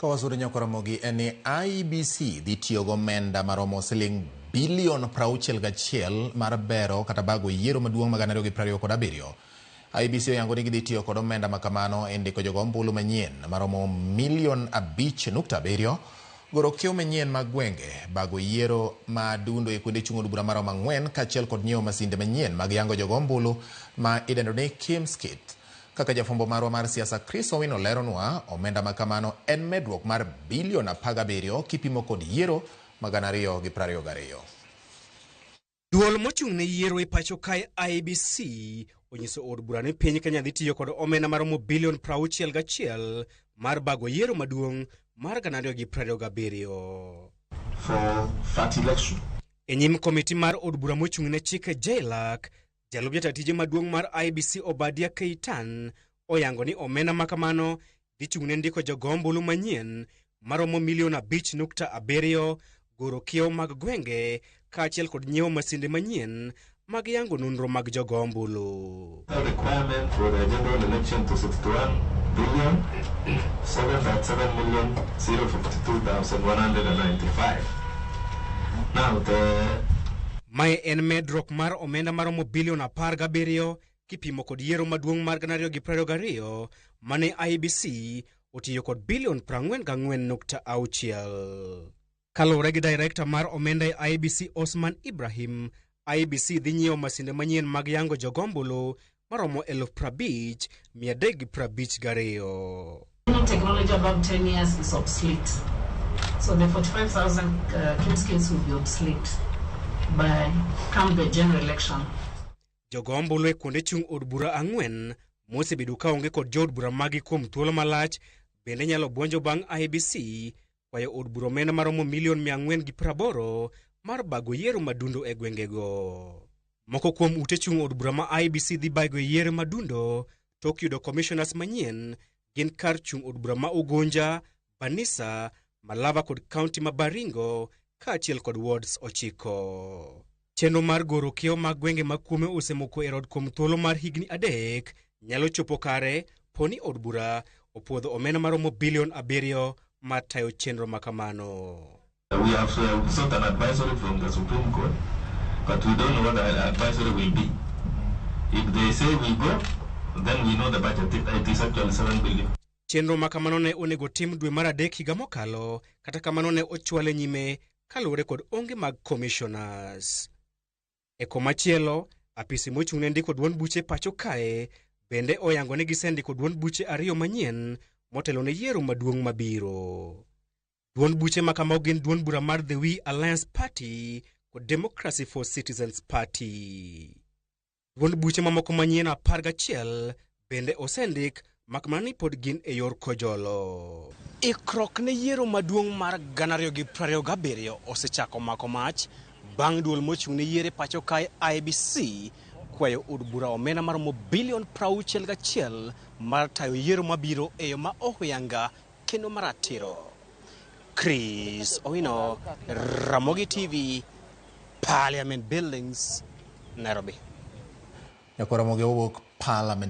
Kawasudo nyaka Ramogi en ni IEBC dhi tiyo gomenda maromo siling bilion 61 mar bero kata bago yiero maduong' mag 2027. IEBC oyango ni gidhi tiyo kod omenda makamano e ndiko jogo ombulu manyien maromo milion 5.7, goro kiewo manyien mag gwenge, bago yiero ma dundo e kuonde chung' od bura maromo 4 kaachiel kod nyiewo masinde manyien mag yango jogo ombulu ma idendo ni KIEMS kit. Kaka jafwambo marwa mar siasa Chris Owino leronwa, omenda ma kamano en medruok mar bilion 17 kipimo kod yiero mag 2022. Duol mochung' ne yiero e pacho kae IEBC onyiso od bura ni piny Kenya dhi tiyo kod omenda maromo bilion 61 mar bago yiero maduong' mar 2027. For that election. E nyim komiti mar od bura mochung' ne chike JLAC, jalup jata tije maduong' mar IEBC Obadia Keitan oyango ni omenda ma kamano dhi chung' ne ndiko jogo ombulu manyien maromo milion 5.7, goro kiewo mag gwenge kaachiel kod nyiewo masinde manyien mag yango nonro mag jogo ombulu. The requirement for the general election to 61 billion 7.7 million 052,195. Now the Mae en medruok mar omenda maromo bilion 17 kipimo kod yiero maduong' mar 2022 mane IEBC otiyo kod bilion 44.6. Kaluwore gi director mar omenda e IEBC Osman Ibrahim, IEBC dhi nyiewo masinde manyien mag yango jogo ombulu maromo 50,352. Any technology above 10 years is obsolete. So the 45,000 KIEMS kits will be obsolete by come the general election. Jogo ombulu e kuonde chung' od bura 4 mosebedo kaonge kod jood bura magi kuom thuolo malach bende nyalo buonjo bang' IEBC kwayo od bura omenda maromo milion 480 mar bago yiero madundo e gwengego. Moko kuom ute chung' od bura ma IEBC dhi bago e yiero madundo tok yudo commissioners manyien gin kar chung' od bura ma Ugunja, Banisa, Malava kod kaunti ma Baringo kaachiel kod wards 9. Chenro mar goro kiewo mag gwenge ma kuome osemoko e rod kuom thuolo mar higni 3 nyalo chopo kare poni od bura opuodho omenda maromo bilion 7 mar tayo chenro makamano. We have sought an advisory from the Supreme Court, but we don't know what the advisory will be. If they say we go, then we know the budget. It is actually 7 billion. Chenro makamano ne onego tim dwe mar 3 higa mokalo, kata kamano ne ochwale nyime kaluwore kod onge mag commissioners. E komachielo, apisi mochung' ne ndiko duond buche pacho kae bende oyango ni gisendiko duond buche 2 manyien motelo ne yiero maduong' mabiro. Duond buche makamago gin duond bura mar The We Alliance Party kod Democracy for Citizens Party. Duond buche mamoko manyien 11 bende osendik makmana ni pod gin e yor kojolo. Ikruok ne yiero maduong' mar 2027 osechako mako mach bang' duol mochung' ne yiero e pacho kae IEBC kwayo od bura omenda maromo bilion 61 mar tayo yiero mabiro e yo ma ohuyanga kendo maratiro. Chris Owino, Ramogi TV, Parliament Buildings, Nairobi. Nyaka Ramogi owuok Parliament.